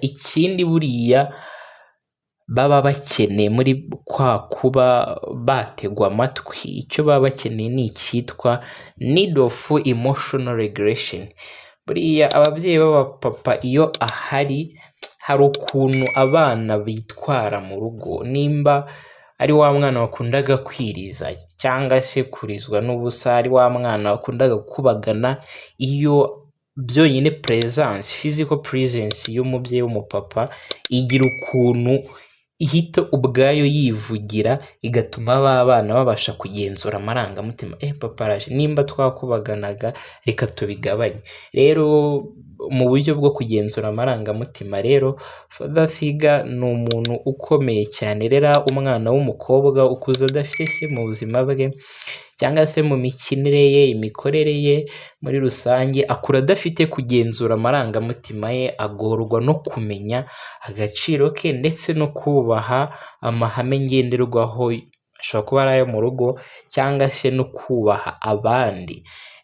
Ikindi buriya baba bakeneye muri kwa kuba bategwa amatwi, icyo baba bakeneye ni icyitwa need of emotional regulation. Buriya ababyeyi b'abapapa iyo ahari, hari ukuntu abana bitwara mu rugo. Nimba ari wa mwana wakundaga kwiriza cyangwa se kurizwa n'ubusa, ari wa mwana wakundaga gukubagana, iyo byonyine presence, physical presence y'umubyeyi w'umupapa igira ukuntu ihita ubwayo yivugira, igatuma ba bana babasha kugenzura amarangamutima. Papa araje, nimba twakubaganaga reka tubigabanye. Rero mu buryo bwo kugenzura amarangamutima rero, father figure ni umuntu ukomeye cyane. Rero umwana w'umukobwa ukuze adafite se mu buzima bwe cyangwa se mu mikinire ye, imikorere ye muri rusange, akura adafite kugenzura amarangamutima ye, agorwa no kumenya agaciro ke ndetse no kubaha amahame ngenderwaho, ashobora kuba ari ayo mu rugo cyangwa se no kubaha abandi.